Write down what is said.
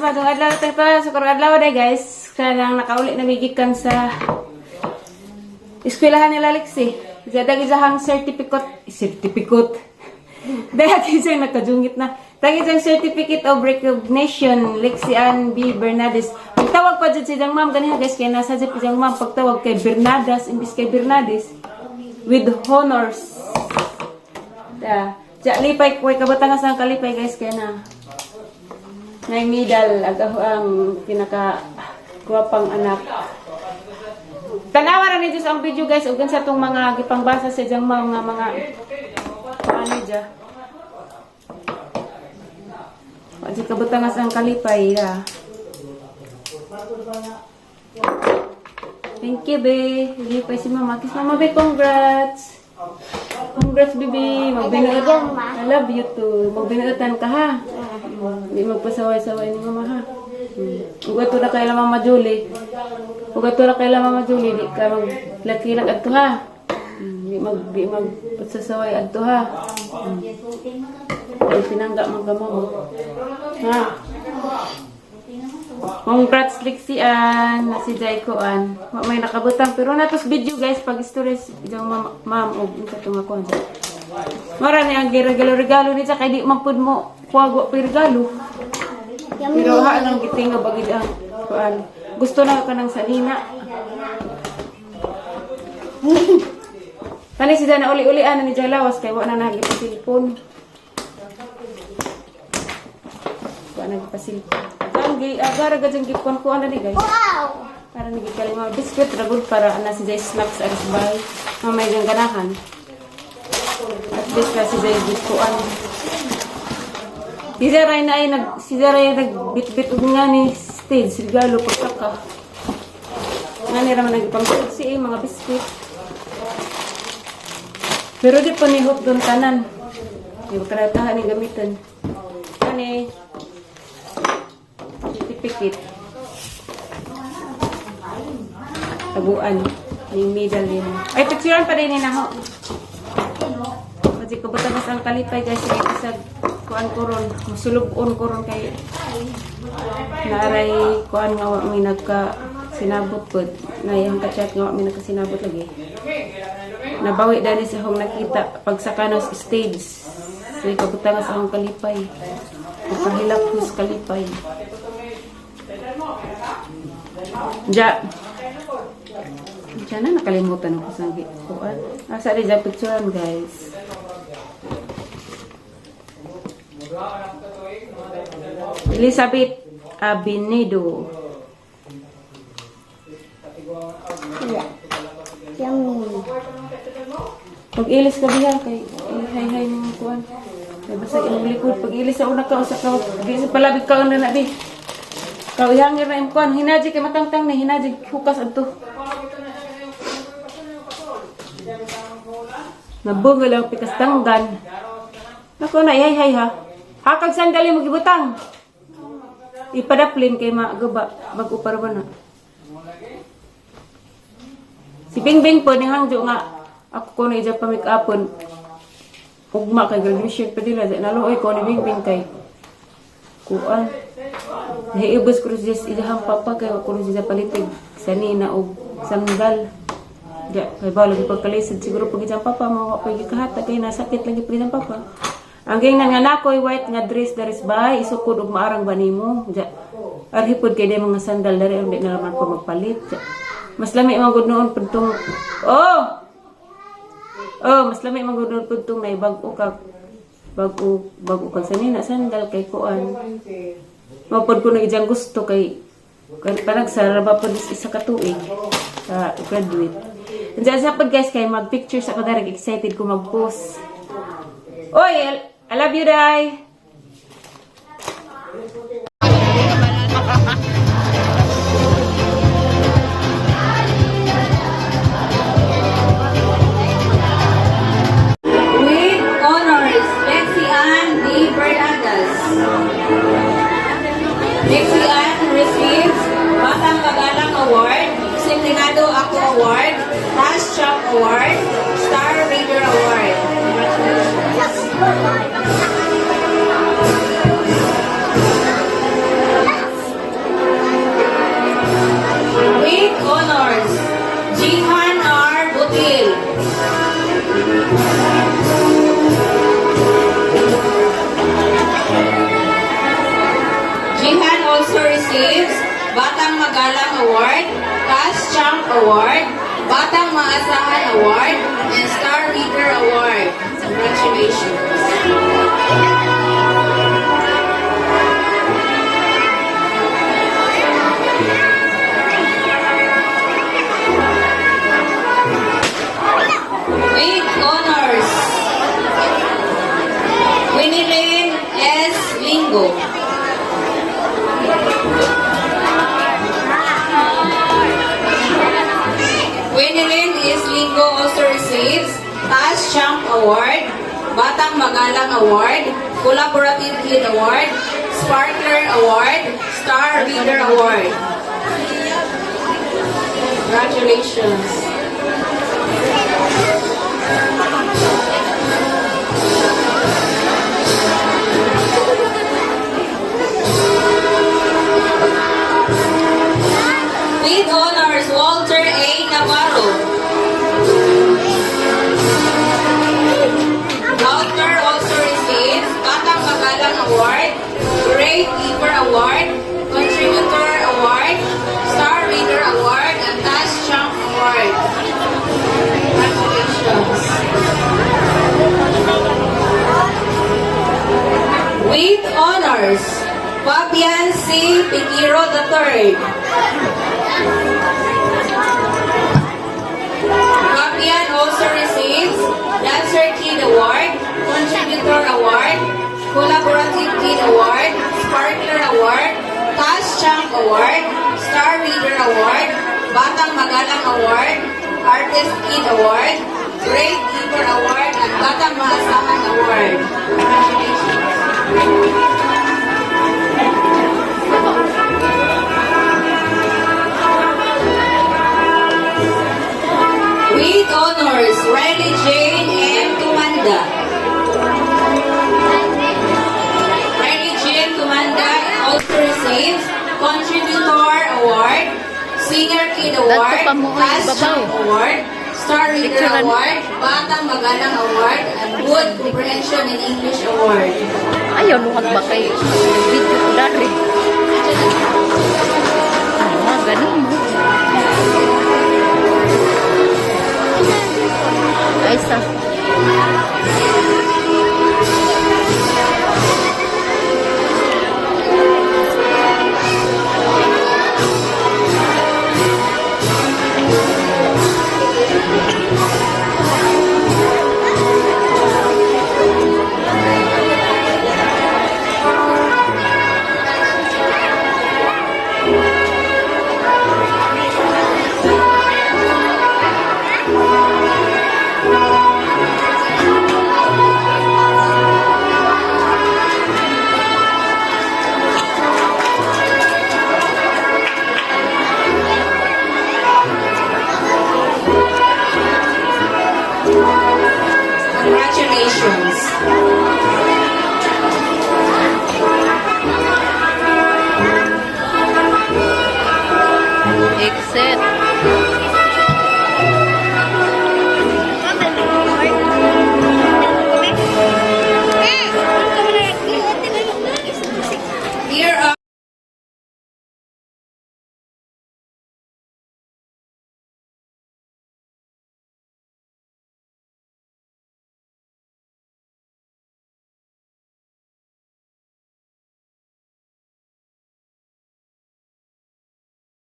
Magong adlaw tayo pa. So, karong adlaw day, guys. Kanang nakauli na migikan sa eskwelahan nila Lexi. Zadag isahang certificate. Certificate. Dahil isang nakajungit na. Tag isang certificate of recognition, Lexi Ann B. Bernades. Pagtawag pa dyan si Jang Ma'am, ganiha guys, kaya nasa dyan si Jang Ma'am, pagtawag kay Bernadas, imbis kay Bernades, with honors. Da. Ja, lipay, kuy kabutangas ang kalipay guys, kaya na. May medal, agaho ang pinaka gwapang anak. Tanawa ra ni Diyos ang video guys, ug sa tong mga gipangbasa sa diyang mga ano dya. Wa di kabutangas ang kalipay ya. Thank you, be. Lipay si Mama. Kiss Mama, be. Congrats. Congrats, baby. Magbinuot. I love you too. Magbinuotan ka, ha? Hindi magpasaway-saway ni Mama, ha? Ug ato na kay la Mama Julie. Ug ato na kay la Mama Julie, di ka maglakilak adto, ha? Di magpasasaway adto, ha? Ay, pinangga man ka, Mama. Ha? Congrats, Lixian, na si Jai Kuan. Wa may nakabutang pero natos video guys pag stories jang ma'am ma'am og unsa to nga kuan. Mara ni ang regalo-regalo ni kay di man pud mo kuha wa pa regalo. Pero ha nang gitinga bagid ang kuan. Gusto na ka ng sanina. Kani si Jana uli-uli ana ni Jai lawas kay wa na nagipa cellphone. Wa na gipa cellphone. Ang agara gajang gipon ko ana ni guys. Wow! Para naging mga biscuit ragud para ana si Jai snacks aris bay. Mamay jang ganahan. At least na si Jai gikuan. Si Zaray na ay nag si Zaray nagbitbit og nga ni stage regalo pagkaka. Nga ni raman nagipang si eh, mga biscuit. Pero di pa ni hope doon tanan. Di ba karatahan ni gamitan. Ani certificate. Taguan. Yung medal yun. Ay, picturean pa din ni Naho. Kasi kabutangas ang kalipay guys. Sige, sa kuan koron. Masulubon koron kay naaray kuan nga wa may nagka sinabot pod. Nayang kachat nga wa may nagkasinabot lagi. Nabawi dali sa akong nakita pagsaka sa stage. So, kabutangas akong kalipay. Nakahilak kalipay. Ja. Diyan na nakalimutan ko sa kuan. Asa di ja picturean guys. Elizabeth Abinedo. Yeah. Yummy. Pag ilis ka biha kay hay hay mo kuan. Kay basta imong likod pag ilis sa una ka usa ka di sa palabig ka una na di. Kaw ihangir na imong kuan hinaji kay matangtang ni hinaji hukas adto. Nabungal ang pikas tanggan. Nako na hay hay ha. Hakag sandali mo gibutang. Ipadaplin kay maguba bag-o pa ra ba na. Si Bingbing po ni hangjo nga ako ko na ija pa make upon. Ugma kay graduation pa nila naluoy ko ni Bingbing kay kuan. Nahiubos ko siya ilahang papa kay ko siya palitig sanina og sandal. Ja, kay ba lagi pagkalisod siguro pag isang papa mo pa gikahata kay nasakit lagi pag isang papa. Ang ging nga nakoy white nga dress daris bay isukod og maarang ba nimo. Ja. Arhi pod kay di mga sandal dari ang di na naman pa magpalit. Ja. Mas lami man gud noon pud tong. Oh! Oh, mas lami man gud noon pud tong nay bag-o ka bag-o bag-o kag sanina sandal kay kuan. Mao pod ko na ijang gusto kay panagsara ba pod isa ka tuig sa graduate. Diyan sa pod guys kay mag-picture sa ko dara, excited ko mag-post. Oy, I love you, Dai. With honors, Lexi Ann D. Bernadas. Lexi Ann receives Batang Magalang Award, Disciplinado Ako Award, Task Shop Award, Star Reader Award. Congratulations. Batang Magalang Award, Cash Champ Award, Batang Maasahan Award, and Star Reader Award. Congratulations. With honors, Winilyn S. Lingo. Winilyn S. Lingo also receives Task Champ Award, Batang Magalang Award, Collaborative Kid Award, Sparkler Award, Star Reader Award. Congratulations. With honors, Walter A. Navarro. Walter also receives Batang Magalang Award, Great Keeper Award, Contributor Award, Star Reader Award, and Task Champ Award. Congratulations. With honors, Fabian C. Piquiro III. Fabian also receives Dancer Kid Award, Contributor Award, Collaborative Kid Award, Sparkler Award, Task Champ Award, Star Reader Award, Batang Magalang Award, Artist Kid Award, Great Giver Award, and Batang Maasahan Award. Congratulations. With honors, Riley Jane M. Tumanda. Riley Jane Tumanda also receives Contributor Award, Senior Kid Award, Dadto pa mo ay Class babaw. Champ Award, Star Reader Picturean. Award, Batang Magalang Award, and Good Comprehension in English Award. Ayaw, luhag ba kay video ko dari? Ano, ganun mo. Ay, sa.